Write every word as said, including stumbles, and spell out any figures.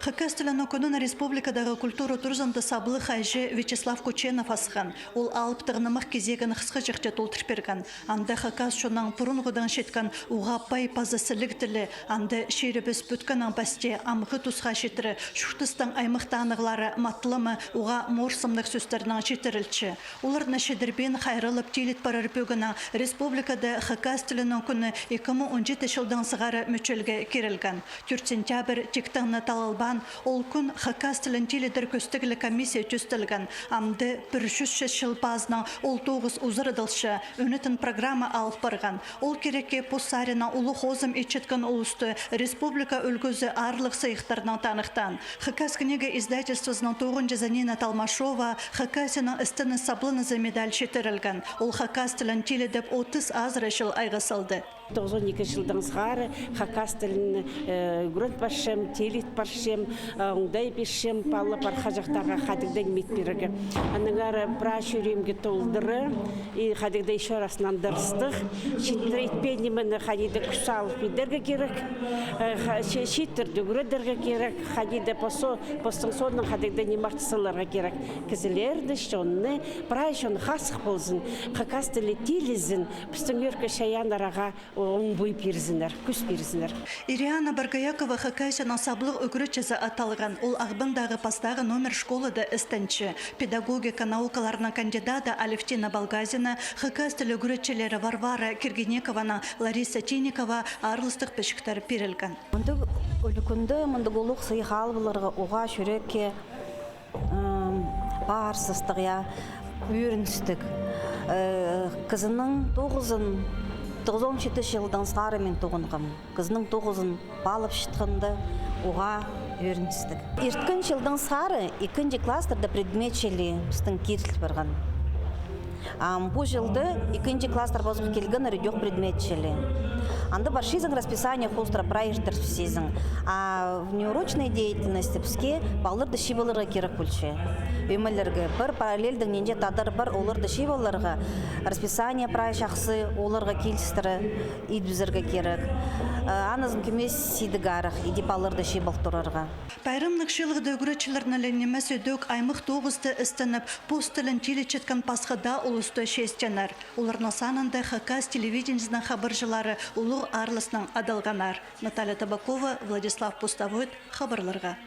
Хакас тілінің кӱнін республикадағы культура тур-санда саблығ хайҷы Вячеслав Кученов асхан. Ол алыптығ нымах кизегін хысхаҷахти толдыр пирген. Анда хакас чонның пурунғыдаң читкен уғаа пай паза сіліг тілі, анда чирібіс пӱткеннең пасти амғы тусха читіре чуртастың аймах танығлары, матламы, уғаа морсымнығ сӧстернең читірілче. Оларны чідірбеен хайраллап тилит парар пӧгінең республикада хакас тілінің кӱні ікі муң он читінҷі чылдаң сығара мӱчелге кирілген. Тӧрт сентябрь тиктең не талалбаан. Ол кӱн хакас тілін тилідер кӧстегліг комиссия тӧстелген. Амды пір чӱс чыл пазынаң ол тоғыс узарадылча, ӱнетін программа алып парған. Ол кирекке пос саринаң улуғ хозым итчеткен улусты республика ӱлгӱзі аарлығ сыйыхтарнаң таныхтаан. Хакас книга издательствозының тоғынҷызы Нина Толмашова Хакасияның істіні сабланызы медаль читірілген. Ол хакас тілін тилідеп отыс азыра чыл айғасалды. Тоғызон ікі чылдаң сығара хакас тілін, э, ӱгрен парчам, тилит парчам, э, оңдай пирчем, пала пархаҷахтарға хайдағ-да ниме ит пирерге. Аннаңар прай чӱреемге толдыра, и хайдағ-да ещё раз нандырыстығ. Читіре итпеен нимені хайди-да кӱс салып идерге кирек. Э, ха-, чи-, читірерге ӱгредерге кирек, хайди-да посо-, постың соонаң хайдағ-да ниме артыс саларға кирек. Кізілерні, чонны, прай чон хазых ползын, хакас тілі тилізін, пістің ӧӧркі чайааннарға оң пой пирзіннер, кӱс пирзіннер. Ириана Боргоякова Хакасияның саблығ ӱгретчізі аталған. Ол Ағбандағы пастағы номер школада істенче. Педагогика наукаларының кандидаты Алевтина Балгазина, хакас тілі ӱгретчілері Варвара Киргенекованың Лариса Тиникова аарластығ пічіктер пирілген. Мындағ ӱлӱкӱнде мындағ улуғ сыйых алып аларға уғаа чӱрекке Ам, паарсыстығ, я, ӧріністіг. Э, кізінің тоғызын, тоғызон читінҷі чылдаң сығара мин тоғынғам. Кізінің тоғызын паалапчатханда уғаа ӧріністіг. Ирткен чылдаң сығара ікінҷі класстарда предмет чіли пістің киріл парған. Ам пу чылда ікінҷі класстар пазох килгеннер, идӧк предмет чіли. Анда парчазың, расписание хоостыра прай иртірчезің. А внеурочная деятельность піске палаларды чыып аларға кирек полча. Ӧмелерге пір параллельдең нинҷе тадар пар, оларды чыып аларға расписание прай чахсы, оларға килістіре идібізерге кирек. Э, анызын кӧмес сидіг арах, иди палаларды чыып ал турарға. Пайрамнығ чыылығда ӱгретчілернең ле нимес идӧк аймах тоғыста істеніп, пос тілін тилетчеткен пасха даа улусты честенер. Оларның санында Хакас телевидениезінің хабарҷылары улуғ аарластаң адалғаннар. Наталья Табакова, Владислав Пустовоит, хабарларға.